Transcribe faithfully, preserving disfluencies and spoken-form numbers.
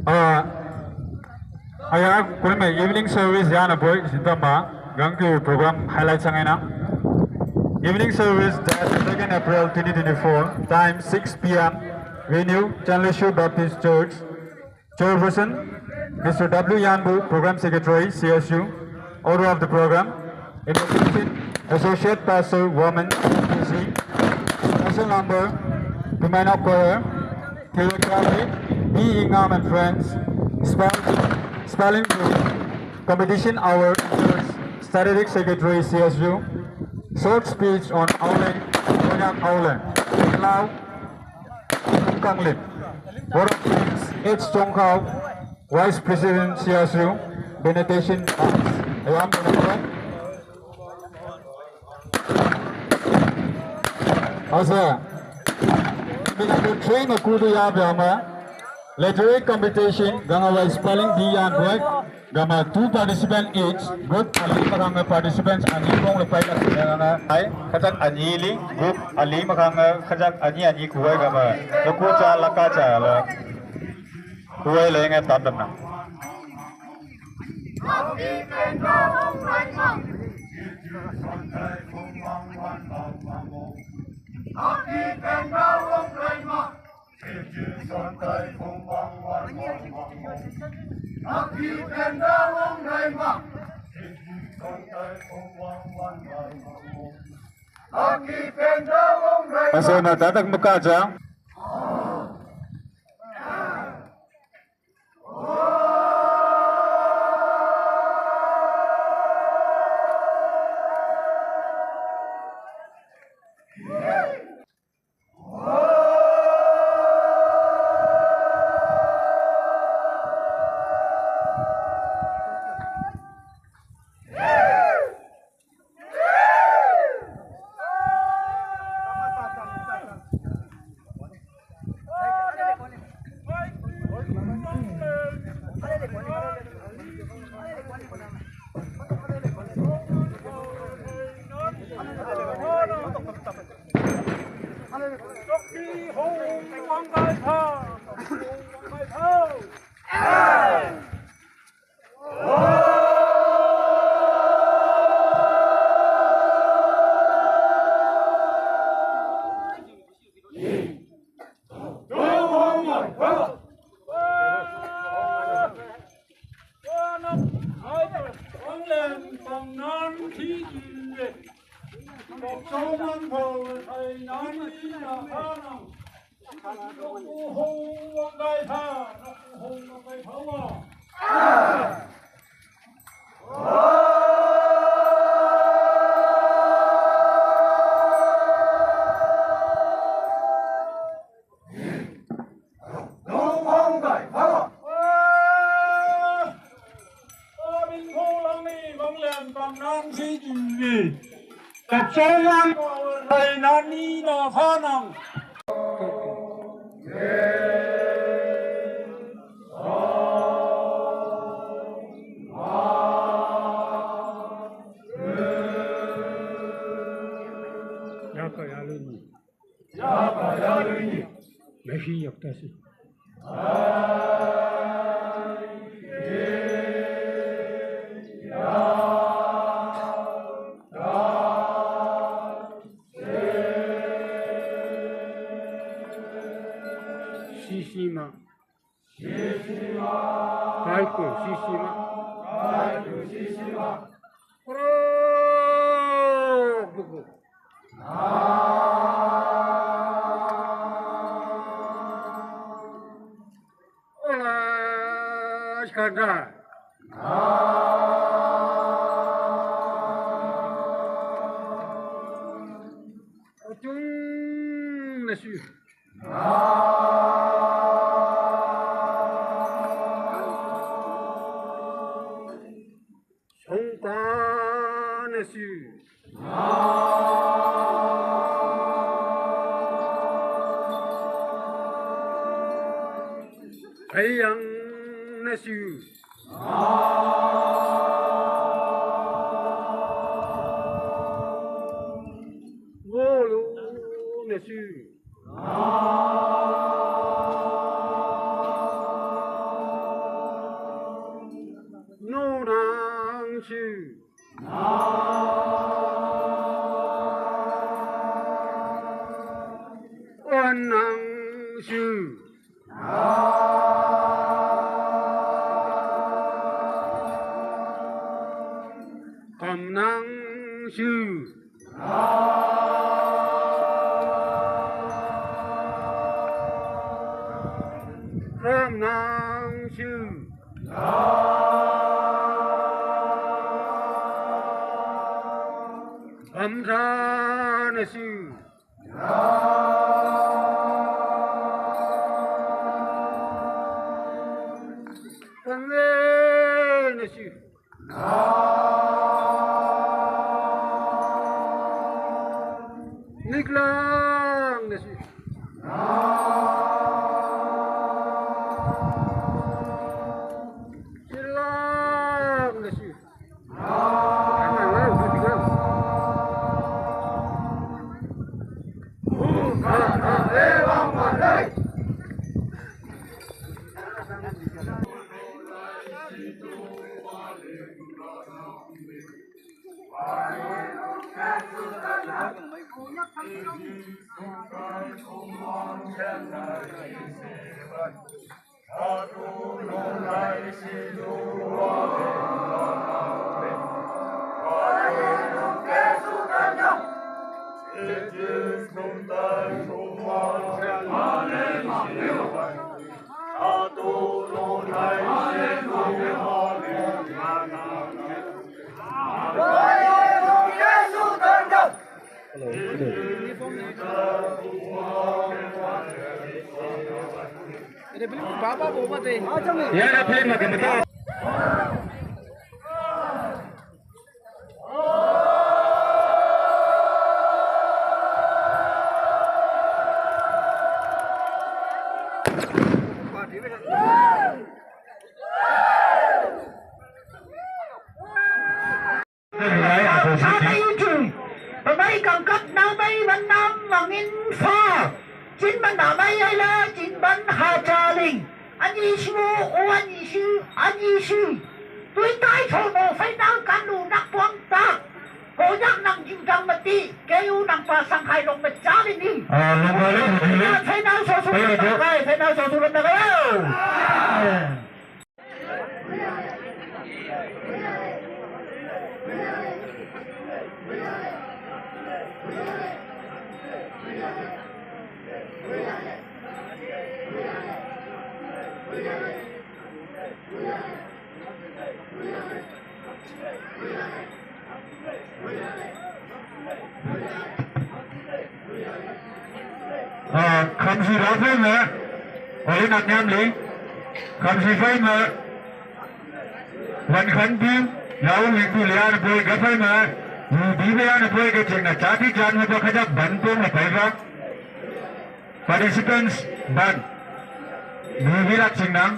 Ah, aya, kulme evening service yana boy, sintama, gangki program highlight sangaina. Evening service, date second April twenty twenty-four, time six p m, venue, Chandleshwar Baptist Church, chairperson, Mister W Yanbu, program secretary, C S U, order of the program, invitation, Associate Pastor, Women, P C, special number, Pimai Nok Choir, choreography, B Ingam and friends, spelling, spelling bee, competition hour, statistic secretary, C S U, short speech on Auleng, Konyak Auleng, Lao, Kanglim, Warok, H Chongkhao, Vice President, C S U, benediction, ayam, Asa, mina ko train aku tu ya biama. Literary competition, ganga wa spelling bee yan boy. Gama two participant each, group ali makanga participants ani kong lepai la ganga. Ai, kajak ani li, group ali makanga, kajak ani ani kuai gama. Laku cha laka cha la. Kuai le ngai tam tam na. Pasal na tatak muka aja. Yaka yaluni. Yaka yaluni. Mehi yaktasi. Sisima. Kaiku sisima. Kaiku sisima. Ora buku. Ora sekadar. Ujung nasi. Songkana si. Ngolu na su. Nu nang su. Wan nang su. Kam nang su. Kam nang su. Kam sa na su. Kam le na su. Niklang na su. Silang na su. Ada film apa, apa, apa, teh? Ya, ada film apa, betul. Ata ichu, pamai kangkap nau mai van nam mangin fa. Chin ban na mai ai la, chin ban ha cha ling. Ani shu, o ani shu, ani shu. Tui tai tho no fai nau kan lu nak puang ta. Ko yak nang jing jang mati, ke u nang pa sang khai long ma cha ling ni. Ah, long ma ling, long ma ling. Fai nau so su, fai nau so su, fai nau so su, fai nau so su. Ah, khamsi ra phai me, oli nak nyam li, khamsi phai me, wan khan bi, lau ling tu lian poi ga phai me, yu bi lian poi ga ching na cha bi jan me ba khaja ban pong na phai ba. Participants ban, yu bi lak ching nang.